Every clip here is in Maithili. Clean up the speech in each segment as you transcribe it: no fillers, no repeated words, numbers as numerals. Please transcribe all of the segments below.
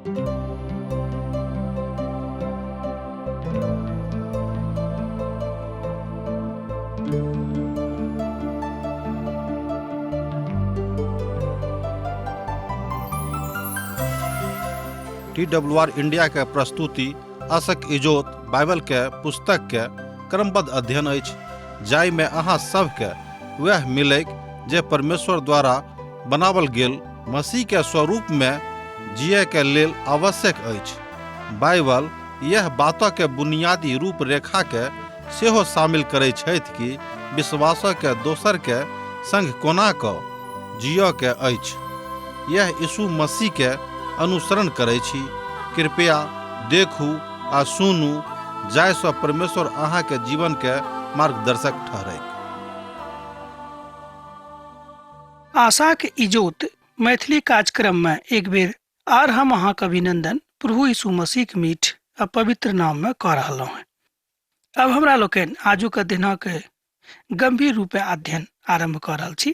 टी डब्ल्यू आर इंडिया के प्रस्तुति असक इजोत बाइबल के पुस्तक के क्रमबद्ध अध्ययन अछि, जाहिमे अहाँ सबके वएह मिलैक जे परमेश्वर द्वारा बनावल गेल मसीह के स्वरूप में जिए के लेल आवश्यक अछि। बाइबल यह बात के बुनियादी रूपरेखा के सेहो शामिल करै छथि कि विश्वास के दोसर के संग कोना क जिय के अछि। यह यीशु मसीह के अनुसरण करै छी। कृपया देखू आ सुनू जाहिसँ परमेश्वर अहाँके जीवन के मार्गदर्शक ठहरैक। आशाक इजोत मैथिली कार्यक्रम में एक बेर आर हम अहाँके अभिनंदन प्रभु यीशु मसीह के मीठ आ पवित्र नाम में कऽ रहलहुँ हैं। अब हमरा लोकनि आजुक दिनक गंभीर रूपे अध्ययन आरंभ कऽ रहल छी।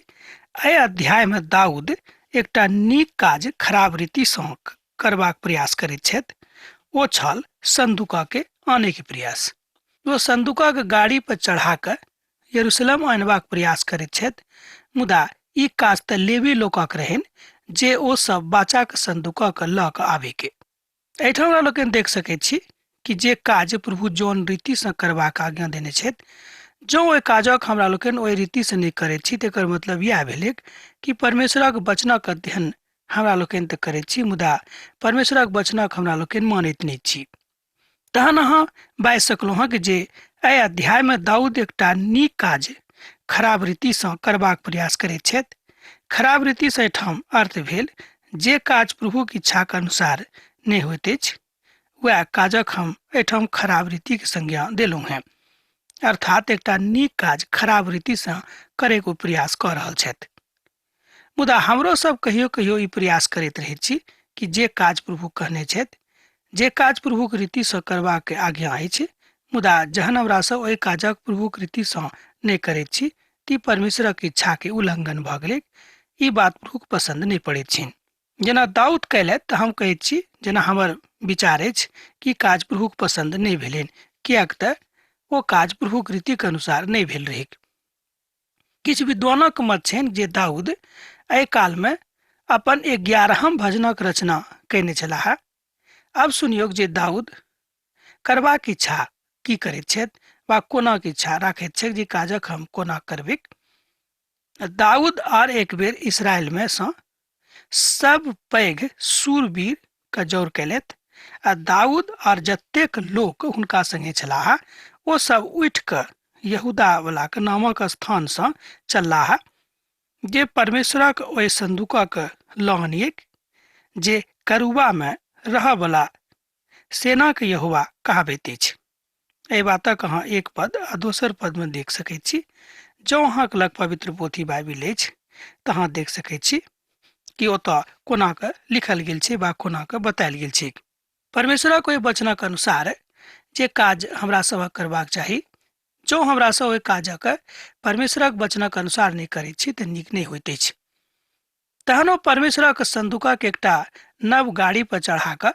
एहि अध्याय में दाऊद एकटा नीक काज खराब रीतिसँ करबाक प्रयास करैत छथि। ओ छल संदूका के आने के प्रयास। ओ संदूका के गाड़ी पर चढ़ा कऽ यरूशलेम अनबाक प्रयास करैत छथि, मुदा ई काज तऽ लेवी लोकक रहनि जे ओ सब बाचाक संदूकक लऽ कऽ आबे के। एहिठाम हमरा लोकनि देख सकैत छी कि जे काज प्रभु जौन रीतिसँ करबाक आज्ञा देने छथि, जँ ओहि काजक हमरा लोकनि ओहि रीतिसँ नहि करैत छी तकर मतलब इएह भेलै कि परमेश्वरक वचनक अध्ययन हमरा लोकनि तऽ करैत छी, मुदा परमेश्वरक वचनक हमरा लोकनि मानैत नहि छी। तहन अहाँ बाजि सकलहुँ हँ कि जे एहि अध्यायमे दाऊद एकटा नीक काज खराब रीतिसँ करबाक प्रयास करैत छथि। खराब रीतिसँ एहिठाम अर्थ भेल जे काज प्रभुक इच्छाक अनुसार नहि होइत अछि वएह काजक हम एहिठाम खराब रीतिक संज्ञा देलहुँ हेँ। अर्थात एकटा नीक काज खराब रीतिसँ करैके ओ प्रयास कऽ रहल छथि। मुदा हमरो सब कहियो कहियो ई प्रयास करैत रहैत छी कि जे काज प्रभु कहने छथि, जे काज प्रभुक रीतिसँ करबाक आज्ञा अछि, मुदा जहन हमरा सब ओहि काजक प्रभुक रीतिसँ नहि करैत छी ती परमेश्वरक इच्छाके उल्लंघन भऽ गेलै। ई बात प्रभुक पसन्द नहि पड़ैत छनि। जेना दाऊद कयलथि तऽ हम कहैत छी, जेना हमर विचार अछि कि काज प्रभुक पसन्द नहि भेलनि, किएक तऽ ओ काज प्रभुक रीतिक अनुसार नहि भेल रहैक। किछु विद्वानक मत छनि जे दाऊद एहि कालमे अपन 11म भजनक रचना कयने छलाह। आब सुनियौक जे दाऊद करबाक इच्छा की करैत छथि वा कोनाक इच्छा राखैत छथि जे काजक हम कोना करबैक। दाऊद आर एक बेर इसराइलमे सँ सब पैघ शूरवीर के जौर कयलथि आ दाऊद आर जतेक लोक हुनका संगे छलाह ओ सब उठि कऽ यहूदा वलाक नामक स्थानसँ चललाह जे परमेश्वरक ओहि संदूकक लऽ आनियैक जे करूबामे रहऽवला सेनाक यहोवा कहाबैत अछि। एहि बातक अहाँ एक पद आ दोसर पदमे देख सकैत छी। जँ अहाँके लग पवित्र पोथी बाइबिल अछि तऽ अहाँ देख सकैत छी कि ओतऽ कोना कऽ लिखल गेल छै वा कोना कऽ बतायल गेल छै। परमेश्वरक ओहि वचनक अनुसार जे काज हमरा सभक करबाक चाही, जँ हमरा सब ओहि काजक परमेश्वरक वचनक अनुसार नहि करैत छी तऽ नीक नहि होइत अछि। तहन ओ परमेश्वरक संदूकक एकटा नव गाड़ी पर चढ़ा कऽ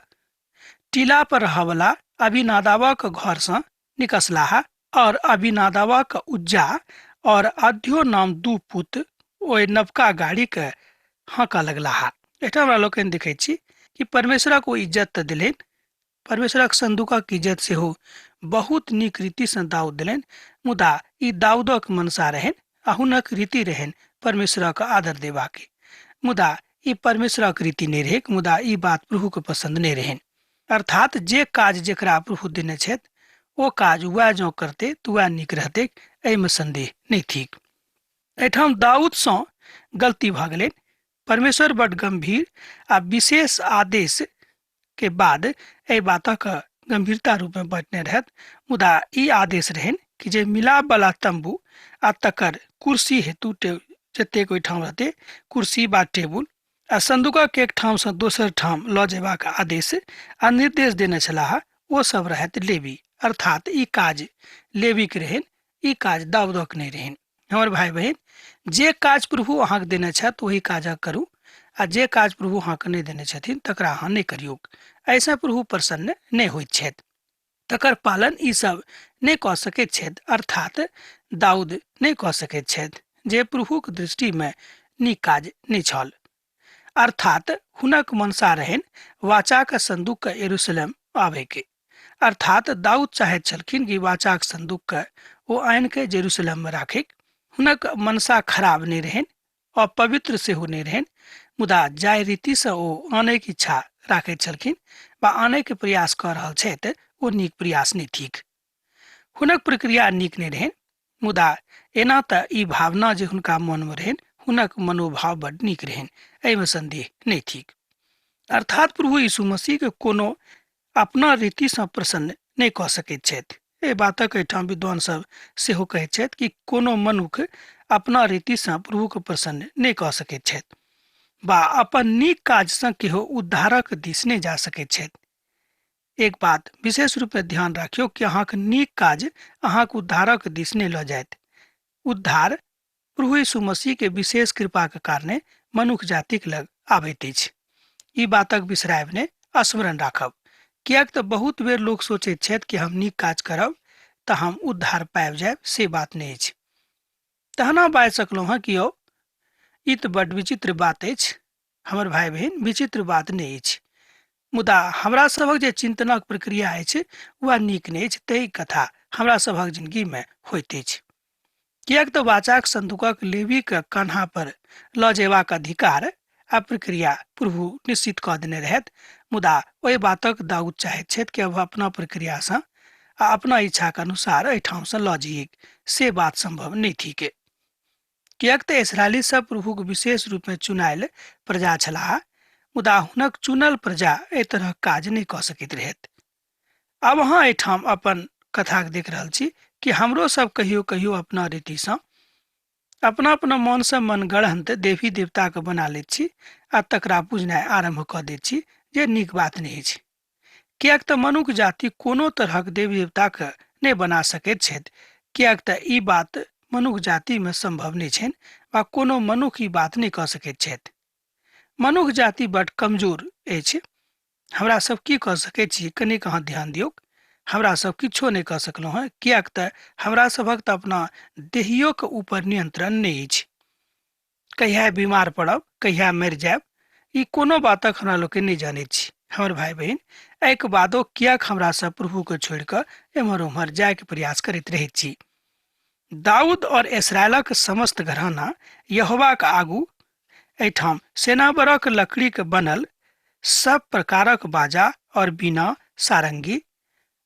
टीला पर रहऽवला अभिनादाबक घरसँ निकसलाह और अभिनादाबक उज्जा और अध्यो नाम दू पुत ओहि नवका गाड़ीके हाँकऽ लगलाह। एहिठाम हमरा लोकनि देखैत छी कि परमेश्वरक ओ इज्जत तऽ देलनि, परमेश्वरक संदूकक इज्जत सेहो बहुत नीक रीतिसँ दाऊद देलनि, मुदा ई दाऊदक मनसा रहनि आ हुनक रीति रहनि परमेश्वरक आदर देबाके। मुदा ई परमेश्वरक रीति नहि रहैक, मुदा ई बात प्रभुके पसन्द नहि रहनि। अर्थात जे काज जेकरा प्रभु देने छथि ओ काज वएह जँ करतै तऽ वएह नीक रहतैक, एहिमे संदेह नहि थिक। एहिठाम दाऊदसँ गलती भऽ गेलनि। परमेश्वर बड गंभीर आ विशेष आदेश के बाद एहि बातक गंभीरता रूपमे बँटने रहथि, मुदा ई आदेश रहनि कि जे मिलापवला तम्बू आ तकर कुर्सी हेतु जतेक ओहिठाम रहतै कुर्सी बा टेबुल आ संदूकक एक ठामसँ दोसर ठाम लऽ जेबाक आदेश आ निर्देश देने छलाह, ओ सब रहथि लेवी। अर्थात ई काज लेवीक रहनि, ई काज दाऊदक नहि रहनि। हमर भाई बहिन, जे काज प्रभु अहाँके देने छथि ओहि काजक करू आ जे काज प्रभु अहाँके नहि देने छथिन तकरा अहाँ नहि करियौक। एहिसँ प्रभु प्रसन्न नहि होइत छथि। तकर पालन ई सब नहि कऽ सकैत छथि, अर्थात दाऊद नहि कऽ सकैत छथि, जे प्रभुक दृष्टिमे नीक काज नहि छल। अर्थात हुनक मनसा रहनि वाचाक संदूकके यरूशलेम आबैके। अर्थात दाऊद चाहैत छलखिन कि वाचाक संदूकके ओ आनि के जेरूशलेममे राखैक। हुनक मनसा खराब नहि रहनि, अपवित्र सेहो नहि रहनि, मुदा जाहि रीतिसँ ओ आनैके इच्छा राखैत छलखिन वा आनैके प्रयास कऽ रहल छथि ओ नीक प्रयास नहि थिक। हुनक प्रक्रिया नीक नहि रहनि, मुदा एना तऽ ई भावना जे हुनका मनमे रहनि, हुनक मनोभाव बड्ड नीक रहनि, एहिमे सन्देह नहि थिक। अर्थात प्रभु यीशु मसीहके कोनो अपना रीतिसँ प्रसन्न नहि कऽ सकैत छथि। एहि बातक एहिठाम विद्वान सब सेहो कहैत छथि कि कोनो मनुख अपना रीतिसँ प्रभुके प्रसन्न नहि कऽ सकैत छथि वा अपन नीक काजसँ केहो उद्धारक दिस नहि जा सकैत छथि। एक बात विशेष रूपे ध्यान राखियौ कि अहाँके नीक काज अहाँके उद्धारक दिस नहि लऽ जायत। उद्धार प्रभु यीशु मसीह के विशेष कृपाके कारणे मनुख जातिक लग आबैत अछि। ई बातक बिसरायब नहि, स्मरण राखब, किएक तऽ बहुत बेर लोक सोचैत छथि कि हम नीक काज करब तऽ हम उद्धार पाबि जायब, से बात नहि अछि। तहना बाजि सकलहुँ हँ कि यौ ई तऽ बड्ड विचित्र बात अछि। हमर भाय बहिन, विचित्र बात नहि अछि, मुदा हमरा सभक जे चिन्तनक प्रक्रिया अछि वएह नीक नहि अछि, ताहि कथा हमरा सभक जिनगीमे होइत अछि। किएक तऽ वाचाक संदूकक लेवीके कन्हा पर लऽ जेबाक अधिकार आ प्रक्रिया प्रभु निश्चित कऽ देने रहथि, मुदा ओहि बातक दाऊद चाहैत छथि कि अब अपना प्रक्रियासँ आ अपना इच्छाक अनुसार एहिठामसँ लऽ जइए, से बात सम्भव नहि थिके। किएक तऽ इसराइली सब प्रभुक विशेष रूपमे चुनायल प्रजा छलाह, मुदा हुनक चुनल प्रजा एहि तरहक काज नहि कऽ सकैत रहथि। आब अहाँ एहिठाम अपन कथाके देख रहल छी कि हमरो सब कहियो कहियो अपना रीतिसँ अपना अपना मनसँ मनगढ़ंत देवी देवताके बना लैत छी आ तकरा पूजनाइ आरम्भ कऽ दैत छी, जे नीक बात नहि अछि। किएक तऽ मनुख जाति कोनो तरहक देवी देवताके नहि बना सकैत छथि, किएक तऽ ई बात मनुख जातिमे सम्भव नहि छनि वा कोनो मनुख ई बात नहि कऽ सकैत छथि। मनुख जाति बड कमजोर अछि। हमरा सब की कऽ सकैत छी, कनिक अहाँ ध्यान दियौक। हमरा सब किछो नहि कऽ सकलहुँ हँ, किएक तऽ हमरा सभक तऽ अपना देहियोके ऊपर नियंत्रण नहि अछि। कहिया बीमार पड़ब, कहिया मरि जायब, ई कोनो बातक हमरा लोकनि नहि जानैत छी। हमर भाय बहिन, एहिके बादो किएक हमरा सब प्रभुके छोड़ि कऽ एम्हर ओम्हर जायके प्रयास करैत रहैत छी? दाऊद और इसराइलक समस्त घराना यहोवाक आगू एहिठाम सेनाबरक लकड़ीके बनल सब प्रकारक बाजा और बीना, सारंगी,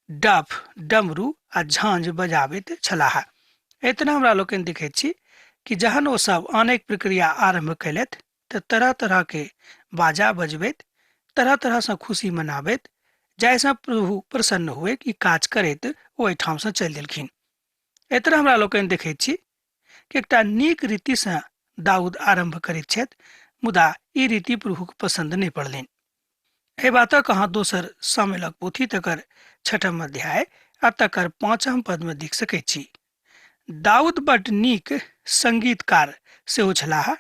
डफ, डमरू आ झांझ बजाबैत छलाह। एतना हमरा लोकनि देखैत छी कि जहन ओ सब अनेक प्रक्रिया आरम्भ कयलथि तऽ तरह तरह के बाजा बजबैत, तरह तरहसँ खुशी मनाबैत, जाहिसँ प्रभु प्रसन्न हुए कि काज करैत ओ एहिठामसँ चलि देलखिन। एहि तरह हमरा लोकनि देखैत छी कि एकटा नीक रीतिसँ दाऊद आरम्भ करैत छथि, मुदा ई रीति प्रभुके पसन्द नहि पड़लनि। एहि बातक अहाँ दोसर शामिलक पोथी तकर छठम अध्याय आ तकर पाँचम पदमे देख सकैत छी। दाऊद बड्ड नीक संगीतकार सेहो छलाह।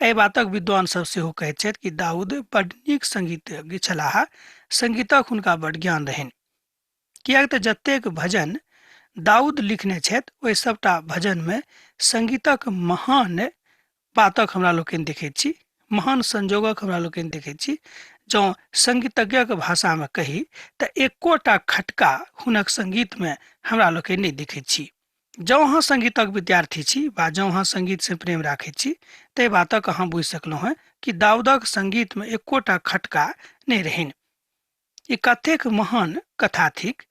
एहि बातक विद्वान सब सेहो कहैत छथि कि दाऊद बड्ड नीक संगीतज्ञ छलाह, संगीतक हुनका बड्ड ज्ञान रहनि। किएक तऽ जतेक भजन दाऊद लिखने छथि ओहि सभटा भजनमे संगीतक महान बातक हमरा लोकनि देखैत छी, महान संजोगक हमरा लोकनि देखैत छी। जँ संगीतज्ञक भाषामे कही तऽ एकोटा खटका हुनक संगीतमे हमरा लोकनि नहि देखैत छी। जँ अहाँ संगीतक विद्यार्थी छी वा जँ अहाँ संगीतसँ प्रेम राखैत छी ताहि बातक अहाँ बुझि सकलहुँ हेँ कि दाऊदक संगीतमे एकोटा खटका नहि रहनि। ई कतेक महान कथा थिक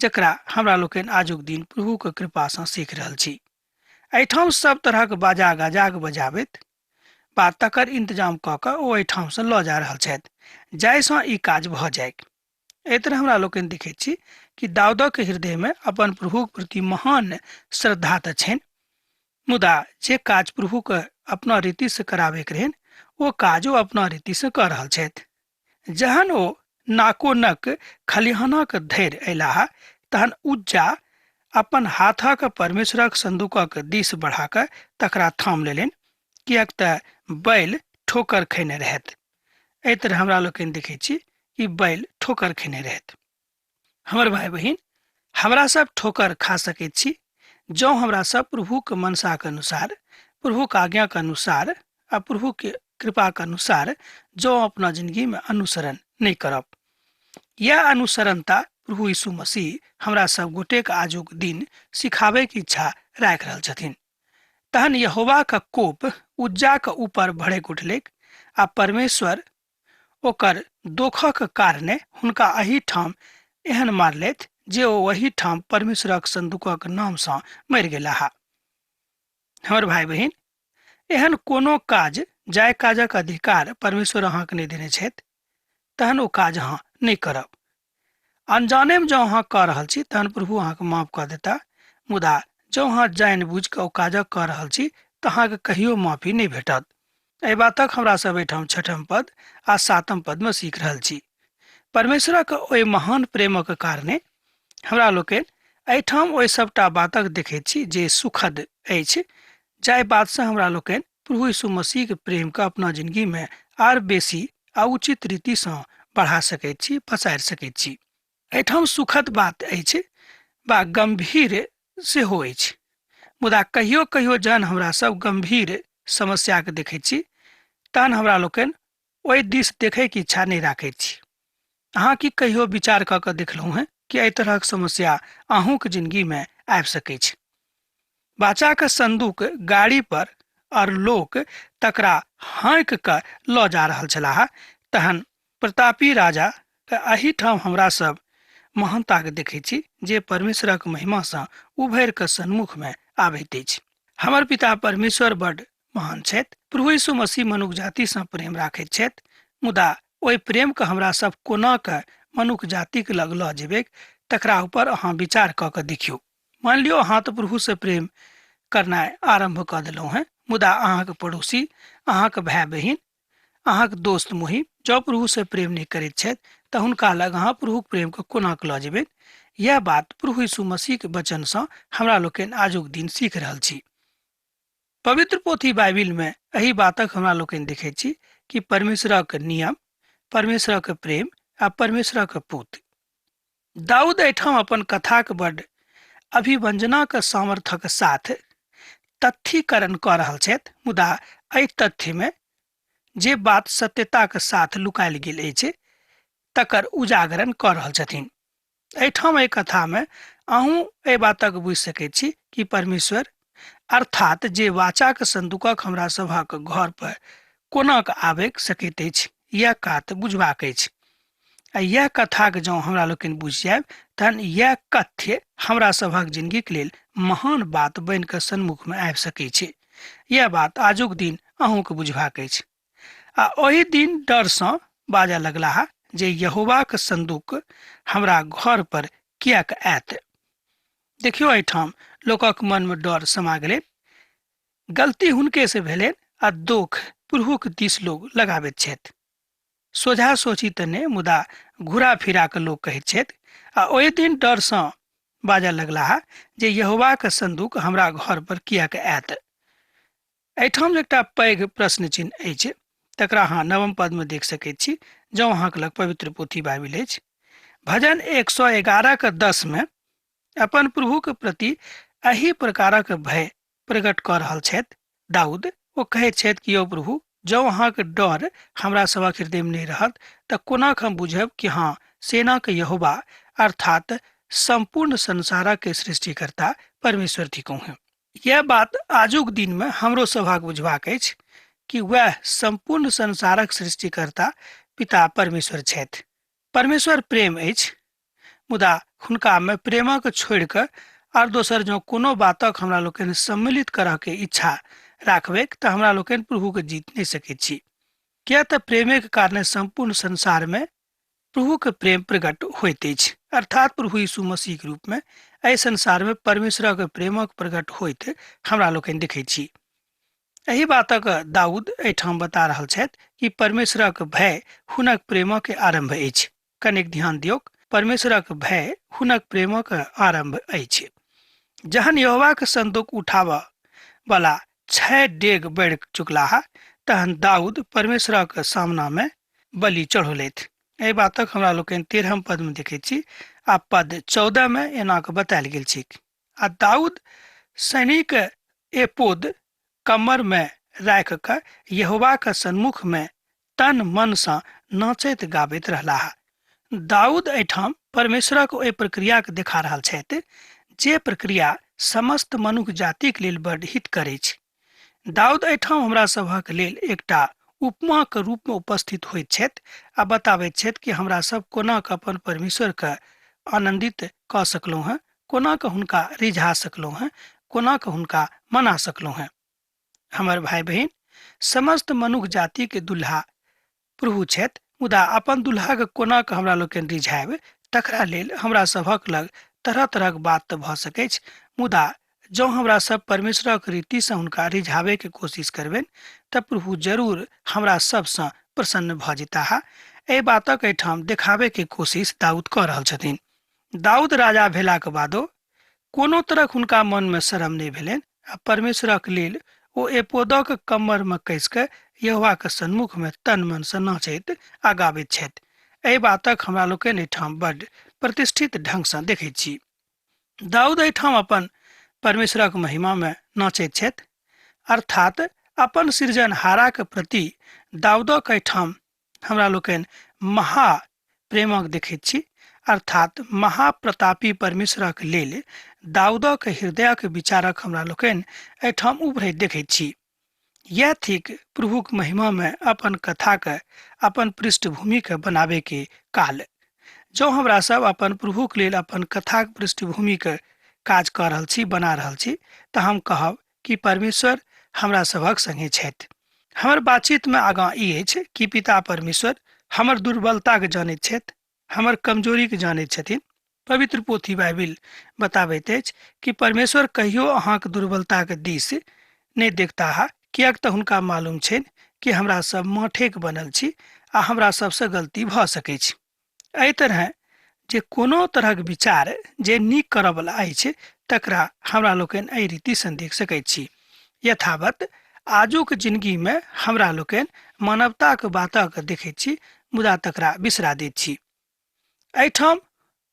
जकरा हमरा लोकनि आजुक दिन प्रभुके कृपासँ सीख रहल छी। एहिठाम सब तरहक बाजा गाजाक बजाबैत बा तकर इंतजाम कऽ कऽ ओ एहिठामसँ लऽ जा रहल छथि जाहिसँ ई काज भऽ जाइक। एहि तरह हमरा लोकनि देखैत छी कि दाऊदक हृदयमे अपन प्रभुक प्रति महान श्रद्धा तऽ छनि, मुदा जे काज प्रभुके अपना रीतिसँ कराबैके रहनि ओ काज ओ अपना रीतिसँ कऽ रहल छथि। जहन ओ नाकोनक खलिहानक धरि अयलाह तहन उज्जा अपन हाथक परमेश्वरक संदूकक दिस बढ़ा कऽ तकरा थाम लेलनि, किएक तऽ बैल ठोकर। ठोकर खयने रहथि। एहि तरह हमरा लोकनि देखै छी कि बैल ठोकर खयने रहथि। हमर भाय बहिन, हमरा सब ठोकर खा सकैत छी जँ हमरा सब प्रभुक मनसाक अनुसार, प्रभुक आज्ञाक अनुसार आ प्रभुके कृपाक अनुसार जँ अपना जिंदगीमे अनुसरण नहि करब। यह अनुसरणता प्रभु यीशु मसीह हमरा सब गोटेक आजुक दिन सिखाबैके इच्छा राखि रहल छथिन। तहन यहोवाक कोप उज्जाक ऊपर भड़कि उठलैक आ परमेश्वर ओकर दोखक कारणे हुनका एहिठाम एहन मारलथि जे ओ ओहिठाम परमेश्वरक संदूकक नामसँ मरि गेलाह। हमर भाय बहिन, एहन कोनो काज जाहि काजक अधिकार परमेश्वर अहाँके नहि देने छथि, तहन ओ काज अहाँ नहि करब। अनजानेमे जँ अहाँ कऽ रहल छी तहन प्रभु अहाँके माफ कऽ देता, मुदा जँ अहाँ जानि बुझि कऽ ओ काजक कऽ रहल छी तऽ अहाँके कहियो माफी नहि भेटत। एहि बातक हमरा सब एहिठाम छठम पद आ सातम पदमे सीख रहल छी। परमेश्वरक ओहि महान प्रेमक कारणे हमरा लोकनि एहिठाम ओहि सबटा बातक देखैत छी जे सुखद अछि, जाहि बातसँ हमरा लोकनि प्रभु यीशु मसीहके प्रेमके अपना जिंदगीमे आर बेसी आ उचित रीतिसँ बढ़ा सकैत छी, पसारि सकैत छी। एहिठाम सुखद बात अछि वा गम्भीर सेहो अछि, मुदा कहियो कहियो जहन हमरा सब गम्भीर समस्याके देखैत छी तहन हमरा लोकनि ओहि दिस देखैके इच्छा नहि राखैत छी। अहाँ की कहियो विचार कऽ कऽ देखलहुँ हेँ कि एहि तरहक समस्या अहूँके जिंदगीमे आबि सकैछ? बाचाके संदूक गाड़ी पर और लोक तकरा हाँकि कऽ लऽ जा रहल छलाह। तहन प्रतापी राजा के एहिठाम हमरा सब महानताके देखै छी जे परमेश्वरक महिमासँ उभरि कऽ सन्मुखमे आबैत अछि। हमर पिता परमेश्वर बड महान छथि। प्रभु यीशु मसीह मनुख जातिसँ प्रेम राखैत छथि, मुदा ओहि प्रेमके हमरा सब कोना कऽ मनुख जातिके लग लऽ जेबै तकरा ऊपर अहाँ विचार कऽ कऽ देखियौ। मान लियौ अहाँ तऽ प्रभुसँ प्रेम करनाइ आरम्भ कऽ देलहुँ हेँ, मुदा अहाँके पड़ोसी, अहाँके भाय बहिन, अहाँके दोस्त मोहिम जँ प्रभुसँ प्रेम नहि करैत छथि तऽ हुनका लग अहाँ प्रभुक प्रेमके कोना कऽ लऽ जेबै? इएह बात प्रभु यीशु मसीहके वचनसँ हमरा लोकनि आजुक दिन सीख रहल छी। पवित्र पोथी बाइबिलमे एहि बातक हमरा लोकनि देखैत छी कि परमेश्वरक नियम, परमेश्वरक प्रेम आ परमेश्वरक पुत्र। दाऊद एहिठाम अपन कथाक बड अभिव्यंजनाक सामर्थ्यक साथ तथ्यीकरण कऽ रहल छथि, मुदा एहि तथ्यमे जे बात सत्यताक साथ लुकायल गेल अछि तकर उजागरण कऽ रहल छथिन। एहिठाम एहि कथामे अहूँ एहि बातक बुझि सकैत छी कि परमेश्वर अर्थात जे वाचाक संदूकक हमरा सभक घर पर कोना कऽ आबि सकैत अछि, यैह कात बुझबाक अछि। आ यैह कथाक जँ हमरा लोकनि बुझि जायब तहन यैह कथ्य हमरा सभक जिंदगीक लेल महान बात बनि कऽ सन्मुखमे आबि सकैत छै। यैह बात आजुक दिन अहूँके बुझबाक अछि। आ ओहि दिन डरसँ बाजऽ लगलाह जे यहोवाक संदूक हमरा घर पर किएक आयत। देखियौ, एहिठाम लोकक मनमे डर समा गेलै। गलती हुनके से भेलनि आ दोख प्रभुक दिस लोग लगाबैत छथि। सोझा सोची तऽ नहि, मुदा घुरा फिरा कऽ लोक कहैत छथि। आ ओहि दिन डरसँ बाजऽ लगलाह जे यहोवाक संदूक हमरा घर पर किएक आयत। एहिठाम जे एकटा पैघ प्रश्न चिन्ह अछि तकरा अहाँ नवम पदमे देख सकैत छी, जँ अहाँके लग पवित्र पोथी बाइबिल अछि। भजन 111 के 10 मे अपन प्रभुके प्रति एहि प्रकारक भय प्रकट कऽ रहल छथि दाऊद। ओ कहैत छथि कि यौ प्रभु, जँ अहाँके डर हमरा सभक हृदयमे नहि रहत तऽ कोना हम बुझब कि हँ सेनाके यहोवा अर्थात सम्पूर्ण संसारक सृष्टिकर्ता परमेश्वर थिकहुँ हेँ। यह बात आजुक दिनमे हमरो सभक बुझबाक अछि कि वएह सम्पूर्ण संसारक सृष्टिकर्ता पिता परमेश्वर छथि। परमेश्वर प्रेम अछि, मुदा हुनकामे प्रेमक छोड़ि कऽ आर दोसर जँ कोनो बातक हमरा लोकनि सम्मिलित करऽके इच्छा राखबैक तऽ हमरा लोकनि प्रभुके जीत नहि सकैत छी, किएक तऽ प्रेमेके कारणे सम्पूर्ण संसारमे प्रभुके प्रेम प्रकट होइत अछि। अर्थात प्रभु यीशु मसीहके रूपमे एहि संसारमे परमेश्वरक प्रेमक प्रकट होइत हमरा लोकनि देखैत छी। एहि बातक दाऊद एहिठाम बता रहल छथि कि परमेश्वरक भय हुनक प्रेमक आरंभ अछि। कनेक ध्यान दियौक, परमेश्वरक भय हुनक प्रेमक आरंभ अछि। जहन यहोवाक संदूक उठाबऽ वाला 6 डेग बढ़ि चुकलाह तहन दाऊद परमेश्वरक सामनामे बलि चढ़ौलथि। एहि बातक हमरा लोकनि 13 पदमे देखैत छी आ पद 14 मे एना कऽ बतायल गेल छैक। आ दाऊद सैनिक एपोद कमरमे राखि कऽ यहोवाक सन्मुखमे तन मनसँ नाचैत गाबैत रहलाह। दाऊद एहिठाम परमेश्वरक ओहि प्रक्रियाके देखा रहल छथि जे प्रक्रिया समस्त मनुख जातिक लेल बड हित करैछ। दाऊद एहिठाम हमरा सभक लेल एकटा उपमाक रूपमे उपस्थित होइत छथि आ बताबैत छथि कि हमरा सब कोना कऽ अपन परमेश्वरके आनन्दित कऽ सकलहुँ हेँ, कोना कऽ हुनका रिझा सकलहुँ हेँ, कोना कऽ हुनका मना सकलहुँ हेँ। हमर भाई बहिन, समस्त मनुख जातिके दुल्हा प्रभु छथि, मुदा अपन दुल्हाके कोना कऽ हमरा लोकनि रिझायब तकरा लेल हमरा सभक लग तरह तरहक बात तऽ भऽ सकैछ, मुदा जँ हमरा सब परमेश्वरक रीतिसँ हुनका रिझाबैके कोशिश करबनि तऽ प्रभु जरूर हमरा सबसँ प्रसन्न भऽ जेताह। एहि बातक एहिठाम देखाबैके कोशिश दाऊद कऽ रहल छथिन। दाऊद राजा भेलाक बादो कोनो तरहक हुनका मनमे शरम नहि भेलनि आ परमेश्वरक लेल ओ एपोदक कम्मरमे कसि कऽ यहोवाक सन्मुखमे तन मनसँ नाचैत आ गाबैत छथि। एहि बातक हमरा लोकनि एहिठाम बड्ड प्रतिष्ठित ढंगसँ देखैत छी। दाऊद एहिठाम अपन परमेश्वरक महिमामे नाचैत छथि, अर्थात अपन सृजनहाराक प्रति दाऊदक एहिठाम हमरा लोकनि महा प्रेमक देखैत छी, अर्थात महाप्रतापी परमेश्वरक लेल दाऊदक हृदयक विचारक हमरा लोकनि एहिठाम उभरैत देखैत छी। यह थिक प्रभुक महिमामे अपन कथाके अपन पृष्ठभूमिके बनाबैके काल। जँ हमरा सब अपन प्रभुक लेल अपन कथाक पृष्ठभूमिके काज कऽ रहल छी, बना रहल छी, तऽ हम कहब कि परमेश्वर हमरा सभक संगे छथि। हमर बातचीतमे आगाँ ई अछि कि पिता परमेश्वर हमर दुर्बलताके जानैत छथि, हमर कमजोरीके जानैत छथिन। पवित्र पोथी बाइबिल बताबैत अछि कि परमेश्वर कहियो अहाँके दुर्बलताके दिस नहि देखताह, किएक तऽ हुनका मालूम छनि कि हमरा सब माठेके बनल छी आ हमरा सबसँ गलती भऽ सकैछ। एहि तरह जे कोनो तरहक विचार जे नीक करऽवला अछि तकरा हमरा लोकनि एहि रीतिसँ देख सकैत छी। यथावत आजुक जिनगीमे हमरा लोकनि मानवताक बातक देखैत छी, मुदा तकरा बिसरा दैत छी। एहिठाम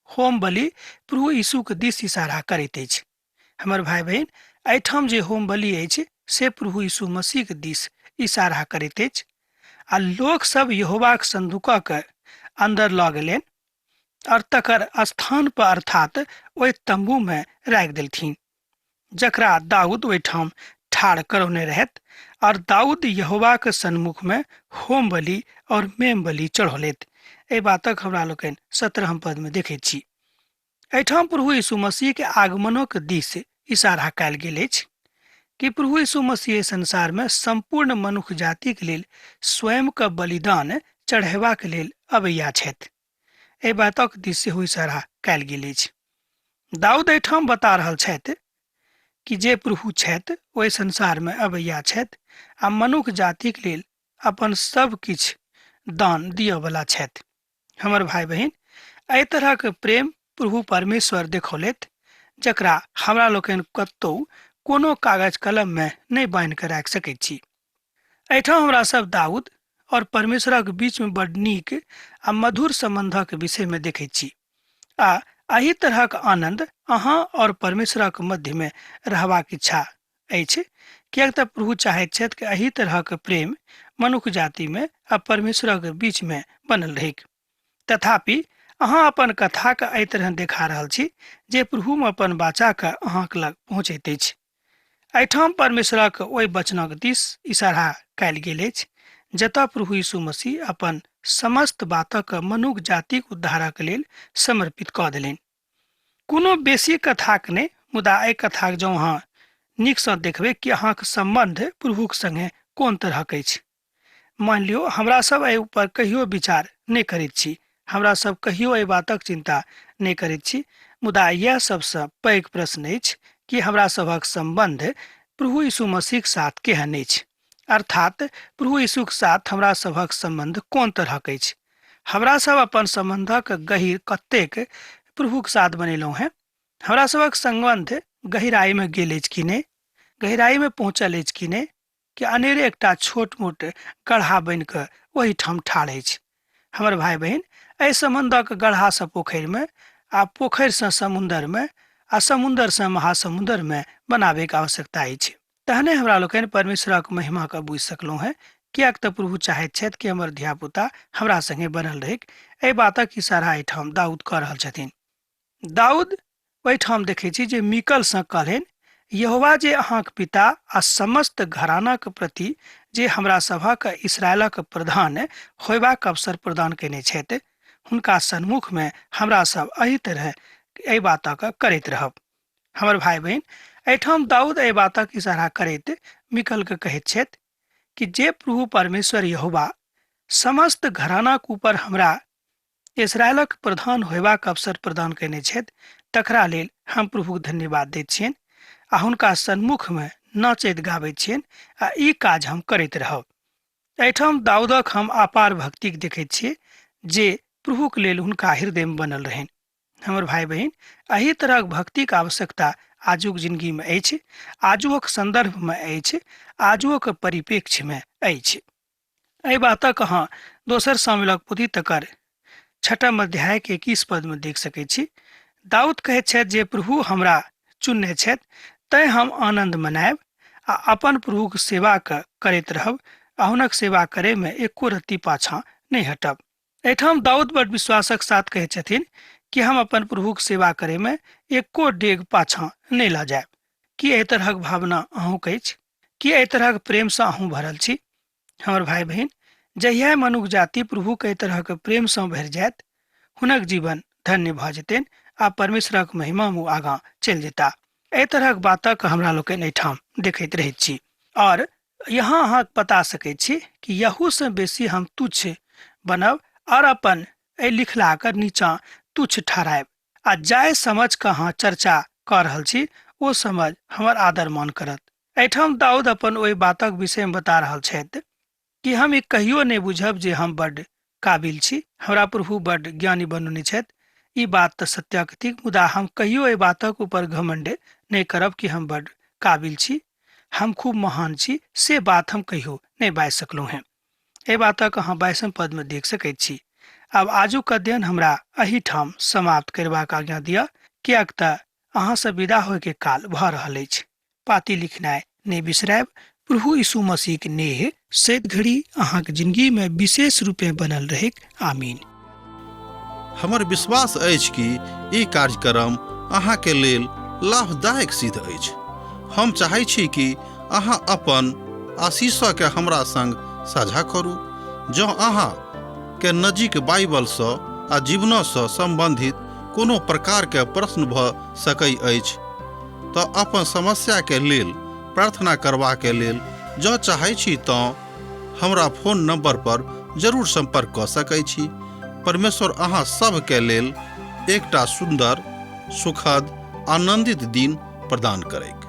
होम बलि प्रभु यीशुक दिस इशारा करैत अछि। हमर भाई बहिन, एहिठाम जे होम बलि अछि से प्रभु यीशु मसीहक दिस इशारा करैत अछि। आ लोक सब यहोवाक संदूकक अंदर लऽ गेलनि और तकर स्थान पर अर्थात ओहि तंबू में राखि देलथिन जकरा दाऊद ओहिठाम ठाढ़ करौने रहथि। और दाऊद यहोवाक सन्मुख में होम बलि और मेम बलि चढ़ौलथि। एहि बातक हमरा लोकनि 17 पद में देखैत छी। एहिठाम प्रभु यीशु मसीह के आगमनक दिस इशारा कयल गेल अछि कि प्रभु यीशु मसीह संसार में संपूर्ण मनुख जातिक लेल स्वयं के बलिदान चढ़ेबाक लेल अबैया छथि। एहि बातक दिस सेहो इशारा कयल गेल अछि। दाऊद एहिठाम बता रहल छथि कि जे प्रभु छथि ओहि संसार में अबैया छथि आ मनुख जातिक लेल अपन सब किछु दान दियऽवला छथि। हमर भाई बहिन, एहि तरहक प्रेम प्रभु परमेश्वर देखौलथि जकरा हमरा लोकनि कतौ कोनो कागज कलम में नहि बान्हि कऽ राखि सकैत छी। एहिठाम हमरा सब दाऊद और परमेश्वरक बीच में बड नीक आ मधुर संबंधक विषय में देखैत छी आ एहि तरहक आनंद अहाँ और परमेश्वरक मध्य में रहबाक इच्छा अछि, किएक तऽ प्रभु चाहैत छथि कि एहि तरहक प्रेम मनुख जाति में आ परमेश्वरक बीच में बनल रहैक। तथापि अहाँ अपन कथाके एहि तरह देखा रहल छी जे प्रभुमे अपन वाचाके अहाँक लग पहुँचैत अछि। एहिठाम परमेश्वरक ओहि वचनक दिस इशारा कयल गेल अछि जतऽ प्रभु यीशु मसीह अपन समस्त बातक मनुख जातिक उद्धारक लेल समर्पित कऽ देलनि। कोनो बेसी कथाक नहि, मुदा एहि कथाक जँ अहाँ नीकसँ देखबै कि अहाँक सम्बन्ध प्रभुक संगे कोन तरहक अछि। मान लियौ हमरा सब एहि ऊपर कहियो विचार नहि करैत छी, हमरा सब कहियो एहि बातक चिंता नहि करैत छी, मुदा यह सबसँ पैघ प्रश्न अछि कि हमरा सभक सम्बन्ध प्रभु यीशु मसीहक साथ केहन अछि, अर्थात प्रभु यीशुक साथ हमरा सभक सम्बन्ध कोन तरहक अछि। हमरा सब अपन सम्बन्धक गहीर कतेक प्रभुक साथ बनेलहुँ हेँ, हमरा सभक सम्बन्ध गहिराइमे गेल अछि कि नहि, गहिराइमे पहुँचल अछि कि नहि। कि अनेरे एकटा छोट मोट गढ़ा बनि कऽ ओहिठाम ठाढ़ अछि। हमर भाय बहिन, एहि सम्बन्धक गढ़ासँ पोखरिमे आ पोखरिसँ समुन्दरमे आ समुन्दरसँ महासमुन्दरमे बनाबैके आवश्यकता अछि। तहने हमरा लोकनि परमेश्वरक महिमाके बुझि सकलहुँ हेँ, किएक तऽ प्रभु चाहैत छथि कि हमर धियापुता हमरा सङ्गे बनल रहैक। एहि बातक इशारा एहिठाम दाऊद कऽ रहल छथिन। दाऊद ओहिठाम देखै छी जे मिकलसँ कहलनि, यहोवा जे अहाँक पिता आ समस्त घरानाक प्रति जे हमरा सभक इसराइलक प्रधान होयबाक अवसर प्रदान कयने छथि, हुनका सन्मुखमे हमरा सब एहि तरह एहि बातक करैत रहब। हमर भाय बहिन, एहिठाम दाऊद एहि बातक इशारा करैत मिकलके कहैत छथि कि जे प्रभु परमेश्वर यहोवा समस्त घरानाक ऊपर हमरा इसराइलक प्रधान होयबाक अवसर प्रदान कयने छथि, तकरा लेल हम प्रभुक धन्यवाद दैत छियनि आ हुनका सन्मुखमे नाचैत गाबैत छियनि आ ई काज हम करैत रहब। एहिठाम दाऊदक हम अपार भक्तिक देखैत छियै जे प्रभुक लेल हुनका हृदयमे बनल रहनि। हमर भाय बहिन, एहि तरहक भक्तिक आवश्यकता आजुक जिंदगीमे अछि, आजुक सन्दर्भमे अछि, आजुक परिप्रेक्ष्यमे अछि। एहि बातक अहाँ दोसर शामिलक पोथी तकर छठम अध्याय के 21 पद में देख सकै छी। दाऊद कहैत छथि जे प्रभु हमरा चुनने छथि, तैं हम आनंद मनायब आ अपन प्रभुक सेवा करैत रहब आ हुनक सेवा करे में एको रत्ती पाछाँ नहि हटब। एहिठाम दाऊद बड विश्वासक साथ कहै छथिन कि हम अपन प्रभुक सेवा करे में एको डेग पाछाँ नहि लऽ जायब। की एहि तरहक भावना अहूँके अछि? की एहि तरहक प्रेमसँ अहूँ भरल छी? हमर भाय बहिन, जहिया मनुख जाति प्रभुक एहि तरहक प्रेमसँ भरि जायत, हुनक जीवन धन्य भऽ जेतनि आ परमेश्वरक महिमामे ओ आगाँ चलि जेता। एहि तरहक बातक हमरा लोकनि एहिठाम देखैत रहैत छी। आओर यहाँ अहाँ बता सकै छी कि यहूसँ बेसी हम तुच्छ बनब आओर अपन एहि लिखलाक नीचाँ तुच्छ ठहरायब आ जाहि समझके अहाँ चर्चा कऽ रहल छी ओ समझ हमर आदर मान करत। एहिठाम दाऊद अपन ओहि बातक विषयमे बता रहल छथि कि हम ई कहियो नहि बुझब जे हम बड्ड काबिल छी, हमरा प्रभु बड्ड ज्ञानी बनौने छथि। ई बात तऽ सत्यक थिक, मुदा हम कहियो एहि बातक ऊपर घमंड नहि करब कि हम बड्ड काबिल छी, हम खूब महान छी, से बात हम कहियो नहि बाजि सकलहुँ हेँ। एहि बातक अहाँ 22 पदमे देख सकैत छी। आब आजुक अध्ययन हमरा एहिठाम समाप्त करबाक आज्ञा दिअ, किएक तऽ अहाँसँ विदा होयके काल भऽ रहल अछि। पाती लिखनाइ नहि बिसरायब। प्रभु यीशु मसीहक नेह सैत घड़ी अहाँक जिंदगी में विशेष रूपे बनल रहैक। आमीन। हमर विश्वास अछि कि ई कार्यक्रम अहाँके लेल लाभदायक सिद्ध अछि। हम चाहै छी कि अहाँ अपन आशीषके हमरा संग साझा करू। जँ अहाँ के नजीक बाइबलसँ आ जीवनसँ सम्बन्धित कोनो प्रकारके प्रश्न भऽ सकै अछि तऽ अपन समस्याके लेल प्रार्थना करबाके लेल जँ चाहै छी तँ हमरा फोन नंबर पर जरूर संपर्क कऽ सकै छी। परमेश्वर अहाँ सभके लेल एकटा सुन्दर, सुखद, आनंदित दिन प्रदान करैक।